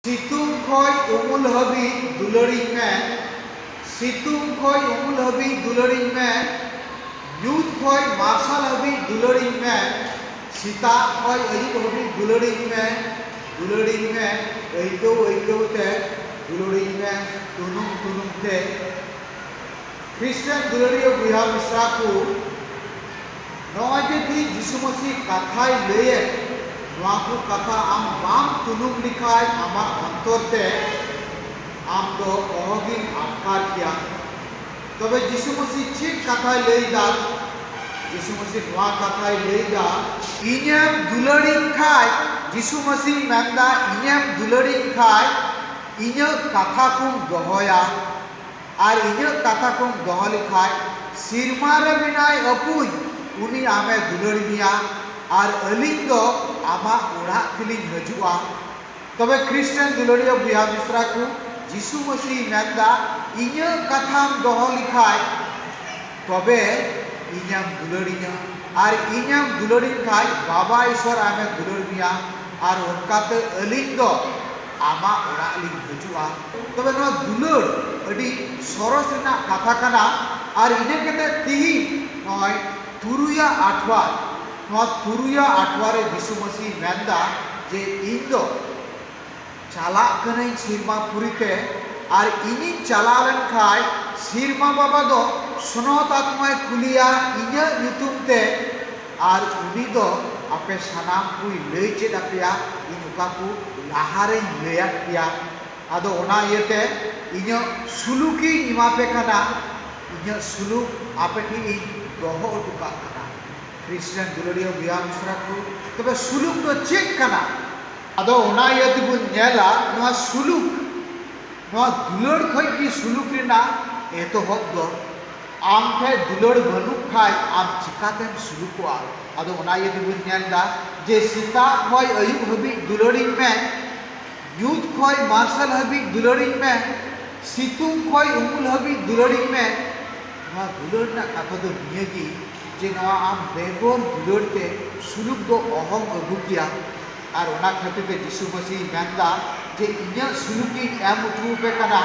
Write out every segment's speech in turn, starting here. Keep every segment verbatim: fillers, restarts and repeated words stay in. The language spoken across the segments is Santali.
ᱥᱤᱛᱩᱝ ᱠᱷᱚᱡ ᱩᱢᱩᱞ ᱦᱟᱹᱵᱤᱡ ᱫᱩᱞᱟᱹᱲᱤᱧ ᱢᱮ, ᱥᱤᱛᱩᱝ ᱠᱷᱚᱡ ᱩᱢᱩᱞ ᱦᱟᱹᱵᱤᱡ ᱫᱩᱞᱟᱹᱲᱤᱧ ᱢᱮ, ᱧᱩᱛ ᱠᱷᱚᱡ ᱢᱟᱨᱥᱟᱞ ᱦᱟᱹᱵᱤᱡ ᱫᱩᱞᱟᱹᱲᱤᱧ ᱢᱮ, ᱥᱮᱛᱟᱜ ᱠᱷᱚᱡ ᱟᱹᱭᱩᱵ ᱦᱟᱹᱵᱤᱡ ᱫᱩᱞᱟᱹᱲᱤᱧ ᱢᱮ, ᱫᱩᱞᱟᱹᱲᱤᱧ ᱢᱮ, ᱟᱹᱭᱠᱟᱹᱣ ᱟᱹᱭᱠᱟᱹᱣ ᱛᱮ ᱫᱩᱞᱟᱹᱲᱤᱧ ᱢᱮ, ᱛᱩᱱᱩᱢ ᱛᱩᱱᱩᱢ ᱛᱮ᱾ ᱠᱷᱨᱤᱥᱴᱟᱱ ᱫᱩᱞᱟᱹᱲᱤᱭᱟᱹ ᱵᱚᱭᱦᱟ ᱢᱤᱥᱨᱟ ᱠᱚ, ᱱᱚᱜᱼᱚᱭ ᱡᱮ ᱛᱤᱦᱤᱧ ᱡᱤᱥᱩ ᱢᱟᱹᱥᱤ ᱠᱟᱛᱷᱟᱭ ᱞᱟᱹᱭᱮᱫ, ᱱᱚᱣᱟ ᱠᱚ ᱠᱟᱛᱷᱟ ᱟᱢ ᱵᱟᱢ ᱛᱩᱱᱩᱢ ᱞᱮᱠᱷᱟᱡ ᱟᱢᱟᱜ ᱚᱱᱛᱚᱨ ᱛᱮ, ᱟᱢ ᱫᱚ ᱚᱦᱚᱜᱮᱢ ᱟᱴᱠᱟᱨ ᱠᱮᱭᱟ᱾ ᱛᱚᱵᱮ ᱡᱤᱥᱩ ᱢᱟᱹᱥᱤ ᱪᱮᱫ ᱠᱟᱛᱷᱟᱭ ᱞᱟᱹᱭᱫᱟ? ᱡᱤᱥᱩ ᱢᱟᱹᱥᱤ ᱱᱚᱣᱟ ᱠᱟᱛᱷᱟᱭ ᱞᱟᱹᱭᱫᱟ, ᱤᱧᱮᱢ ᱫᱩᱞᱟᱹᱲᱤᱧ ᱠᱷᱟᱡ, ᱡᱤᱥᱩ ᱢᱟᱹᱥᱤᱭ ᱢᱮᱱᱫᱟ, ᱤᱧᱮᱢ ᱫᱩᱞᱟᱹᱲᱤᱧ ᱠᱷᱟᱡ ᱤᱧᱟᱹᱜ ᱠᱟᱛᱷᱟ ᱠᱚᱢ ᱫᱚᱦᱚᱭᱟ᱾ ᱟᱨ ᱤᱧᱟᱹᱜ ᱠᱟᱛᱷᱟ ᱠᱚᱢ ᱫᱚᱦᱚ ᱞᱮᱠᱷᱟᱡ, ᱥᱤᱨᱢᱟ ᱨᱮ ᱢᱮᱱᱟᱭ ᱟᱹᱯᱩᱧ, ᱩᱱᱤ ᱟᱢᱮ ᱫᱩᱞᱟᱹᱲ ᱢᱮᱭᱟ, ᱟᱨ ᱟᱹᱞᱤᱧ ᱫᱚ ᱟᱢᱟᱜ ᱚᱲᱟᱜ ᱛᱮᱞᱤᱧ ᱦᱤᱡᱩᱜᱼᱟ᱾ ᱛᱚᱵᱮ ᱠᱷᱨᱤᱥᱴᱟᱱ ᱫᱩᱞᱟᱹᱲᱤᱭᱟᱹ ᱵᱚᱭᱦᱟ ᱢᱤᱥᱨᱟ ᱠᱚ, ᱡᱤᱥᱩ ᱢᱟᱹᱥᱤ ᱢᱮᱱᱫᱟ, ᱤᱧᱟᱹᱜ ᱠᱟᱛᱷᱟᱢ ᱫᱚᱦᱚ ᱞᱮᱠᱷᱟᱡ, ᱛᱚᱵᱮ ᱤᱧᱮᱢ ᱫᱩᱞᱟᱹᱲᱤᱧᱟ, ᱟᱨ ᱤᱧᱮᱢ ᱫᱩᱞᱟᱹᱲᱤᱧ ᱠᱷᱟᱡ, ᱵᱟᱵᱟ ᱤᱥᱚᱨ ᱟᱢᱮ ᱫᱩᱞᱟᱹᱲ ᱢᱮᱭᱟ, ᱟᱨ ᱚᱱᱠᱟᱛᱮ ᱟᱹᱞᱤᱧ ᱫᱚ ᱟᱢᱟᱜ ᱚᱲᱟᱜ ᱞᱤᱧ ᱦᱤᱡᱩᱜᱼᱟ᱾ ᱛᱚᱵᱮ ᱱᱚᱣᱟ ᱫᱩᱞᱟᱹᱲ ᱟᱹᱰᱤ ᱥᱚᱨᱚᱥ ᱨᱮᱱᱟᱜ ᱠᱟᱛᱷᱟ ᱠᱟᱱᱟ᱾ ᱟᱨ ᱤᱱᱟᱹ ᱠᱟᱛᱮ ᱛᱤᱦᱤᱧ ᱱᱚᱜᱼᱚᱭ ᱛᱩᱨᱩᱭᱟ ᱟᱴᱷᱣᱟᱨ, ᱱᱚᱣᱟ ᱛᱩᱨᱩᱭᱟ ᱟᱴᱷᱣᱟᱨ ᱨᱮ ᱡᱤᱥᱩ ᱢᱟᱹᱥᱤ ᱢᱮᱱᱫᱟ ᱡᱮ ᱤᱧ ᱫᱚ ᱪᱟᱞᱟᱜ ᱠᱟᱹᱱᱟᱹᱧ ᱥᱤᱨᱢᱟ ᱯᱩᱨᱤ ᱛᱮ, ᱟᱨ ᱤᱧᱤᱧ ᱪᱟᱞᱟᱣ ᱞᱮᱱ ᱠᱷᱟᱡ ᱥᱤᱨᱢᱟ ᱵᱟᱵᱟ ᱫᱚ ᱥᱚᱱᱚᱛ ᱟᱛᱢᱟᱭ ᱠᱩᱞᱤᱭᱟ ᱤᱧᱟᱹᱜ ᱧᱩᱛᱩᱢ ᱛᱮ, ᱟᱨ ᱩᱱᱤ ᱫᱚ ᱟᱯᱮ ᱥᱟᱱᱟᱢ ᱠᱚᱭ ᱞᱟᱹᱭ ᱪᱮᱫ ᱟᱯᱮᱭᱟ, ᱤᱧ ᱚᱠᱟ ᱠᱚ ᱞᱟᱦᱟᱨᱮᱧ ᱞᱟᱹᱭᱟᱫ ᱯᱮᱭᱟ᱾ ᱟᱫᱚ ᱚᱱᱟ ᱤᱭᱟᱹᱛᱮ ᱤᱧᱟᱹᱜ ᱥᱩᱞᱩᱠᱤᱧ ᱮᱢᱟ ᱯᱮ ᱠᱟᱱᱟ, ᱤᱧᱟᱹᱜ ᱥᱩᱞᱩᱠ ᱟᱯᱮ ᱴᱷᱮᱱ ᱤᱧ ᱫᱚᱦᱚ ᱦᱚᱴᱚ ᱠᱟᱜ ᱠᱟᱱᱟ᱾ ᱠᱷᱨᱤᱥᱴᱟᱱ ᱫᱩᱞᱟᱹᱲᱤᱭᱟᱹ ᱵᱚᱭᱦᱟ ᱢᱤᱥᱨᱟ ᱠᱚ, ᱛᱚᱵᱮ ᱥᱩᱞᱩᱠ ᱫᱚ ᱪᱮᱫ ᱠᱟᱱᱟ? ᱟᱫᱚ ᱚᱱᱟ ᱤᱭᱟᱹ ᱛᱮᱵᱚᱱ ᱧᱮᱞᱟ, ᱱᱚᱣᱟ ᱥᱩᱞᱩᱠ, ᱱᱚᱣᱟ ᱫᱩᱞᱟᱹᱲ ᱠᱷᱚᱡ ᱜᱮ ᱥᱩᱞᱩᱠ ᱨᱮᱱᱟᱜ ᱮᱛᱚᱦᱚᱵ ᱫᱚ᱾ ᱟᱢ ᱴᱷᱮᱡ ᱫᱩᱞᱟᱹᱲ ᱵᱟᱹᱱᱩᱜ ᱠᱷᱟᱡ ᱟᱢ ᱪᱤᱠᱟᱛᱮᱢ ᱥᱩᱞᱩᱠᱚᱜᱼᱟ? ᱟᱫᱚ ᱚᱱᱟ ᱤᱭᱟᱹ ᱛᱮᱵᱚᱱ ᱧᱮᱞ ᱮᱫᱟ ᱡᱮ ᱥᱮᱛᱟᱜ ᱠᱷᱚᱡ ᱟᱹᱭᱩᱵ ᱦᱟᱹᱵᱤᱡ ᱫᱩᱞᱟᱹᱲᱤᱧ ᱢᱮ, ᱧᱩᱛ ᱠᱷᱚᱡ ᱢᱟᱨᱥᱟᱞ ᱦᱟᱹᱵᱤᱡ ᱫᱩᱞᱟᱹᱲᱤᱧ ᱢᱮ, ᱥᱤᱛᱩᱝ ᱠᱷᱚᱡ ᱩᱢᱩᱞ ᱦᱟᱹᱵᱤᱡ ᱫᱩᱞᱟᱹᱲᱤᱧ ᱢᱮ᱾ ᱱᱚᱣᱟ ᱫᱩᱞᱟᱹᱲ ᱨᱮᱱᱟᱜ ᱠᱟᱛᱷᱟ ᱫᱚ ᱱᱤᱭᱟᱹ ᱜᱮ ᱡᱮ ᱱᱚᱣᱟ ᱟᱢ ᱵᱮᱜᱚᱨ ᱫᱩᱞᱟᱹᱲ ᱛᱮ ᱥᱩᱞᱩᱠ ᱫᱚ ᱚᱦᱚᱢ ᱟᱹᱜᱩ ᱠᱮᱭᱟ᱾ ᱟᱨ ᱚᱱᱟ ᱠᱷᱟᱹᱛᱤᱨ ᱛᱮ ᱡᱤᱥᱩ ᱢᱟᱹᱥᱤᱭ ᱢᱮᱱᱫᱟ, ᱡᱮ ᱤᱧᱟᱹᱜ ᱥᱩᱞᱩᱠ ᱤᱧ ᱮᱢ ᱦᱚᱪᱚ ᱟᱯᱮ ᱠᱟᱱᱟ,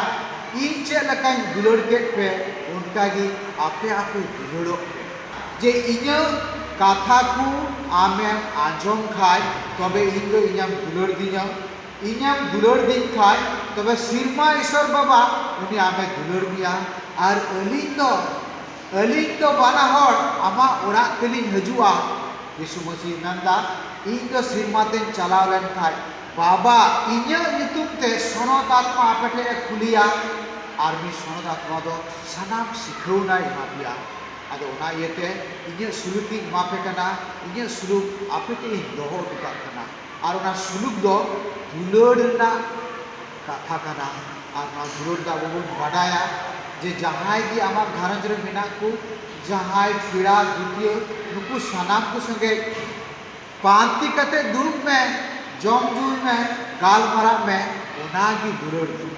ᱤᱧ ᱪᱮᱫ ᱞᱮᱠᱟᱧ ᱫᱩᱞᱟᱹᱲ ᱠᱮᱫ ᱯᱮ, ᱚᱱᱠᱟ ᱜᱮ ᱟᱯᱮ ᱟᱯᱮ ᱫᱩᱞᱟᱹᱲᱚᱜ ᱯᱮ᱾ ᱡᱮ ᱤᱧᱟᱹᱜ ᱠᱟᱛᱷᱟ ᱠᱚ ᱟᱢᱮᱢ ᱟᱸᱡᱚᱢ ᱠᱷᱟᱡ, ᱛᱚᱵᱮ ᱤᱧ ᱫᱚ ᱤᱧᱮᱢ ᱫᱩᱞᱟᱹᱲ ᱫᱤᱧᱟ᱾ ᱤᱧᱮᱢ ᱫᱩᱞᱟᱹᱲ ᱫᱤᱧ ᱠᱷᱟᱡ, ᱛᱚᱵᱮ ᱥᱤᱨᱢᱟ ᱤᱥᱚᱨ ᱵᱟᱵᱟ ᱩᱱᱤ ᱟᱢᱮ ᱫᱩᱞᱟᱹᱲ ᱢᱮᱭᱟ᱾ ᱟᱨ ᱟᱹᱞᱤᱧ ᱫᱚ, ᱟᱹᱞᱤᱧ ᱫᱚ ᱵᱟᱱᱟ ᱦᱚᱲ ᱟᱢᱟᱜ ᱚᱲᱟᱜ ᱛᱮᱞᱤᱧ ᱦᱤᱡᱩᱜᱼᱟ᱾ ᱡᱤᱥᱩ ᱢᱟᱹᱥᱤ ᱢᱮᱱᱫᱟ, ᱤᱧ ᱫᱚ ᱥᱤᱨᱢᱟ ᱛᱮᱧ ᱪᱟᱞᱟᱣ ᱞᱮᱱ ᱠᱷᱟᱡ, ᱵᱟᱵᱟ ᱤᱧᱟᱹᱜ ᱧᱩᱛᱩᱢ ᱛᱮ ᱥᱚᱱᱚᱛ ᱟᱛᱢᱟ ᱟᱯᱮ ᱴᱷᱮᱡ ᱮ ᱠᱩᱞᱤᱭᱟ, ᱟᱨ ᱩᱱᱤ ᱥᱚᱱᱚᱛ ᱟᱛᱢᱟ ᱫᱚ ᱥᱟᱱᱟᱢ ᱥᱤᱠᱷᱟᱹᱣᱱᱟᱭ ᱮᱢᱟ ᱯᱮᱭᱟ᱾ ᱟᱫᱚ ᱚᱱᱟ ᱤᱭᱟᱹᱛᱮ ᱤᱧᱟᱹᱜ ᱥᱩᱞᱩᱠ ᱤᱧ ᱮᱢᱟ ᱯᱮ ᱠᱟᱱᱟ, ᱤᱧᱟᱹᱜ ᱥᱩᱞᱩᱠ ᱟᱯᱮ ᱴᱷᱮᱡ ᱤᱧ ᱫᱚᱦᱚ ᱦᱚᱴᱚ ᱠᱟᱜ ᱠᱟᱱᱟ᱾ ᱟᱨ ᱚᱱᱟ ᱥᱩᱞᱩᱠ ᱫᱚ ᱫᱩᱞᱟᱹᱲ ᱨᱮᱱᱟᱜ ᱠᱟᱛᱷᱟ ᱠᱟᱱᱟ᱾ ᱟᱨ ᱱᱚᱣᱟ ᱫᱩᱞᱟᱹᱲ ᱫᱚ ᱟᱵᱚ ᱵᱚᱱ ᱵᱟᱰᱟᱭᱟ ᱡᱮ ᱡᱟᱦᱟᱸᱭ ᱜᱮ ᱟᱢᱟᱜ ᱜᱷᱟᱨᱚᱸᱡᱽ ᱨᱮ ᱢᱮᱱᱟᱜ ᱠᱚ, ᱡᱟᱦᱟᱸᱭ ᱯᱮᱲᱟ ᱜᱩᱛᱤᱭᱟᱹ, ᱱᱩᱠᱩ ᱥᱟᱱᱟᱢ ᱠᱚ ᱥᱚᱸᱜᱮ ᱯᱟᱱᱛᱮ ᱠᱟᱛᱮ ᱫᱩᱲᱩᱵ ᱢᱮ, ᱡᱚᱢ ᱧᱩᱭ ᱢᱮ, ᱜᱟᱞᱢᱟᱨᱟᱜ ᱢᱮ, ᱚᱱᱟ ᱜᱮ ᱫᱩᱞᱟᱹᱲ ᱫᱚ᱾